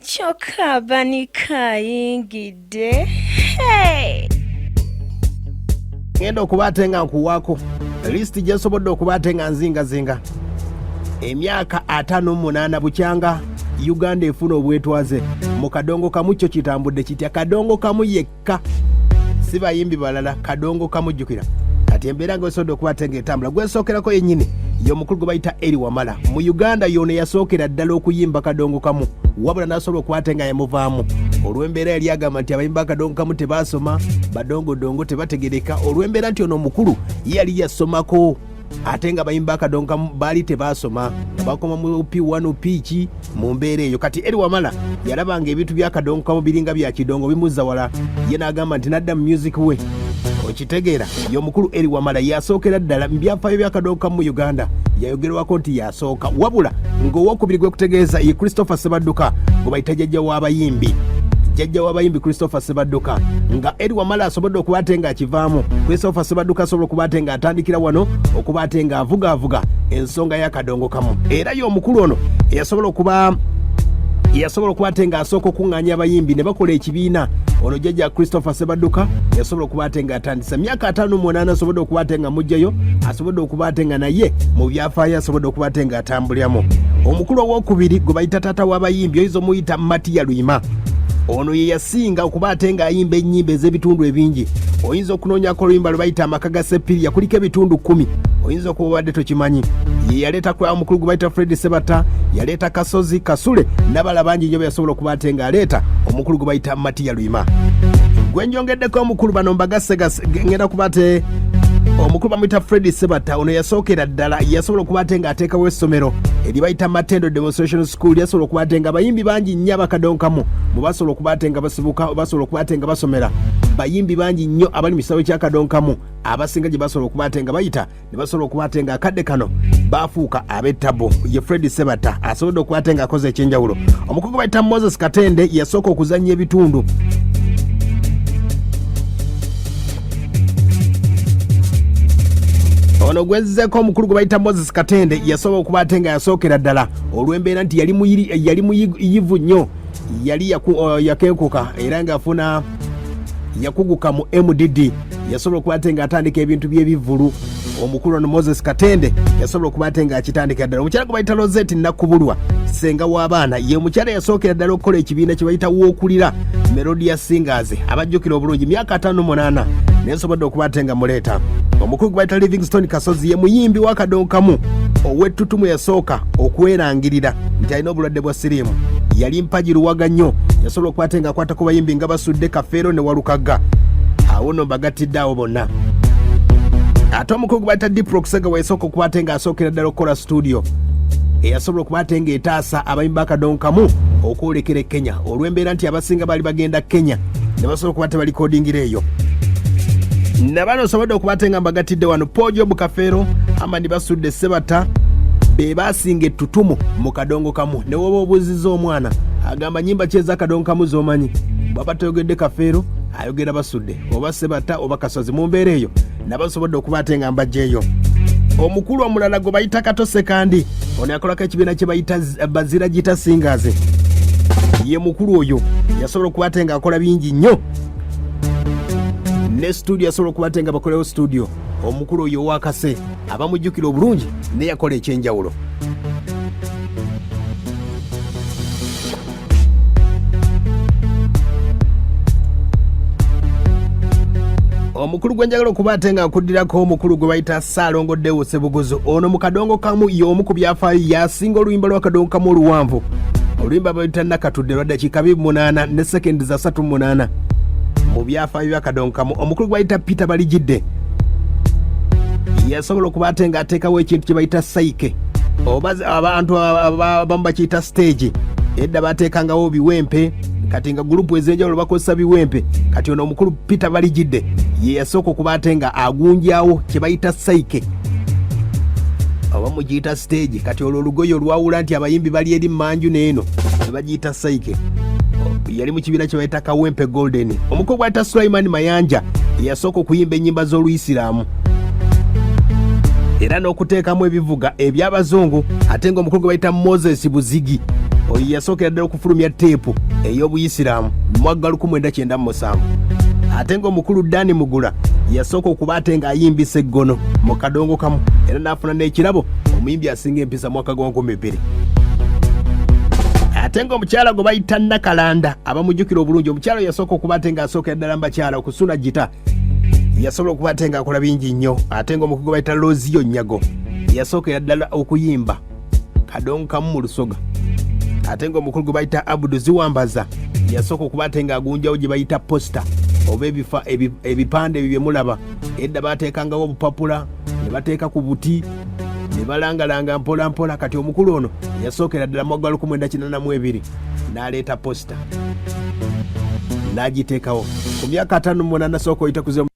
Kyokka Banika ayingidde. Hey! Ngenda okuba ate nga nkuwaako lisiti gye nsobodde okuba ate nga nzingazinga emyaka 58 bukyanga Uganda efuna obwetwaze mu kadongo kamu. Kyo kitambudde kitya? Kadongo kamu yekka, si bayimbi balala. Kadongo kamu, jjukira kati embeera nga esobodde okuba ate nga etambula. Gwensookerako yennyini ye omukulu gwe bayita Eri Wamala. Mu Uganda yono yasookera ddala okuyimba kadongo kamu, wabula n'asobola okuba ate nga yamuvaamu olw'embeera yali agamba nti abayimba akadongo kamu tebaasoma, badongodongo, tebategereka, olw'embeera nti ono omukulu ye yali yasomako ate nga bayimba akadongo kamu baali tebaasoma, nga bakoma mu P1 P ki. Mu mbeera eyo kati Eri Wamala yalabanga ebintu byakadongo kamu biringa bya kidongo, bimuzza wala, ye n'agamba nti nadda mu music we. Okitegeera, ye omukulu Eri Wamala yasookera ddala mu byafaayo byakadongo kamu mu Uganda, yayogerwako nti yasooka. Wabula ng'owokubiri gwe kutegeeza ye Christopher Sebadduka gwe bayita jjajja w'abayimbi, jjajja w'abayimbi Christopher Sebadduka. Nga Eri Wamala asobodde okuba ate ng'akivaamu, Christopher Sebadduka asobola okuba ate ng'atandikira wano okuba ate ng'avugaavuga ensonga y'akadongo kamu. Era ye omukulu ono eyasobola okuba ate ng'asooka okuŋŋaanya abayimbi ne bakola ekibiina. Ono jjajja Christopher Sebadduka yasobola okuba ate ng'atandisa myaka 58, asobodde okuba ate nga mujjayo, asobodde okuba ate nga naye mu byafaayo asobodde okuba ate ng'atambuliramu. Omukulu owokubiri gwe bayita taata w'abayimbi, oyinza omuyita Matiya Luyima. Ono ye yasinga okuba ate ng'ayimba ennyimba ez'ebitundu ebingi. Oyinza okunoonyako oluyimba lwe bayita Amaka ga Sepiriya, kuliko ebitundu 10, oyinza okuba obadde tokimanyi. Ye yaleeta kwa omukulu gwe bayita Fred Sebata, yaleeta Kasozi Kasule n'abalala bangi nnyo be yasobola okuba ate ng'aleeta. Omukulu gwe bayita Matiya Luyima gwe njongeddeko. Omukulu bano mbagassegase, ngenda kuba ate omukulu bamuyita Fred Sebata. Ono yasookera ddala, yasobola okuba ate ng'ateekawo essomero eribayita Matendo Demonstration School. Yasobola okuba ate nga abayimbi bangi nnyo abakadonkamu mu basobola okuba ate nga basibuka, basobola okuba ate nga basomera. Bayimbi bangi nnyo abali mu kisaawe kyakadonkamu abasinga gye basobola okuba ate nga bayita ne basobola okuba ate nga akadde kano bafuuka ab'ettabu. Ye Fred Sebata asobodde okuba ate nga akoze ekyenjawulo. Omukugu bayita Moses Katende yasooka okuzannya ebitundu. Ono gwezzeko omukulu gwe bayita Moses Katende yasobola okuba ate nga yasookera ddala olw'embeera nti yali muyivu nnyo, yali yakenkuka era ng'afuna yakuguka mu MDD. Yasobola okuba ate ng'atandika ebintu by'ebivvulu. Omukulu ono Moses Katende yasobola okuba ate ng'akitandikira ddala. Omukyala gwe bayita Rosette Nakubulwa, ssenga w'abaana, ye mukyala yasookera ddala okukola ekibiina kye bayita Wookulira Melodia Singers, abajjukira obulungi myaka 58 naye nsobodde okuba ate nga muleeta. Omukulu gwe bayita Livingstone Kasozi ye muyimbi w'akadonkamu ow'ettutumu yasooka okwerangirira nti alina obulwadde bwa siriimu. Yali mpagi luwaga nnyo, yasobola okuba ate ng'akwata ku bayimbi nga Basudde, Kafeero ne Walukagga. Awo no mbagattidde awo bonna. Ate omukulu gwe bayita Diprox Segawa yasooka okuba ate ng'asookera ddala okukola studio eyasobola okuba ate ng'etaasa abayimbi bakadonkamu okwolekera e Kenya, olw'embeera nti abasinga baali bagenda Kenya ne basobola okuba tebalikodingira eyo. Nabano osobodde okuba ate nga mbagattidde wano Pojo Kafeero, Amani Basudde, Sebata, be basinga ettutumu mu kadongo kamu. Ne woba obuuziza omwana agamba nyimba ki ez'akadongo kamu z'omanyi, bwaba toyogedde Kafeero ayogera Basudde oba Sebata oba Kasozi. Mu mbeera eyo nabasobodde okuba ate nga mbajjeeyo. Omukulu omulala gwe bayita Kato Sekandi, ono yakolako ekibiina kye bayita Bazira Gita Singers. Ye mukulu oyo yasobola okuba ate nga akola bingi nnyo ne studio, yasobola okuba ate nga bakolewo studio. Omukulu oyo owakase abamujjukira obulungi naye yakola ekyenjawulo. Omukulu gwe njagala okuba ate nga nkuddirako, omukulu gwe bayita Ssaalongo Deo Ssebuguzu. Ono mu kadongo kamu y'omu ku byafaayo yasinga oluyimba lwa kadongo kamu oluwanvu, oluyimba bayita Nakatudde lwa dakiika 28 ne sekendi za 38 mu byafaayo bya kadongo kamu. Omukulu gwe bayita Peter Balijidde yasobola okuba ate ng'ateekawo ekintu kye bayita sayike, oba abantu abamu bakiyita stage. Edda bateekangawo biwempe, kati nga gulupu ez'enjawulo bakozesa biwempe. Kati ono omukulu Peter Balijidde ye yasooka okuba ate nga agunjawo kye bayita sayike oba mugiyita stage. Kati olwo olugoye olwawula nti abayimbi bali eri manju n'eno ne bagiyita sayike. Yali mu kibiina kye bayita Kawempe Golden. Omukulu gwayita Sulaiman Mayanja yasooka okuyimba ennyimba z'Oluyisiraamu era n'okuteekamu ebivuga eby'abazungu. Ate ng'omukulu gwe bayita Moses Buzigi Oyo yasookera ddala okufulumya teepu ey'Obuyisiraamu mu mwaka gwa 1997. Ate ng'omukulu Dani Mugula yasooka okuba ate ng'ayimbisa eggono mu kadongo kamu era n'afuna n'ekirabo omuyimbi asinga empisa mwaka gwa 2000. Ate ng'omukyala gwe bayita Nakalanda abamujjukira obulungi, omukyala yasooka okuba ate ng'asookera ddala mu bakyala okusuna gita, yasobola okuba ate ng'akola bingi nnyo. Ate ng'omukugu gwe bayita Lozio Nyago yasookera ddala okuyimba kadongo kamu mu Lusoga. Ate ng'omukulu gwe bayita Abudu Ziwambaza yasooka okuba ate ng'agunjawo gye bayita posita oba ebipande ebyo bye mulaba. Edda baateekangawo obupapula ne bateeka ku buti ne balangalanga mpola mpola. Kati omukulu ono yasookera ddala mwaka gwa 1982 n'aleeta posita n'agiteekawo ku myaka 58. Sooka oyite ku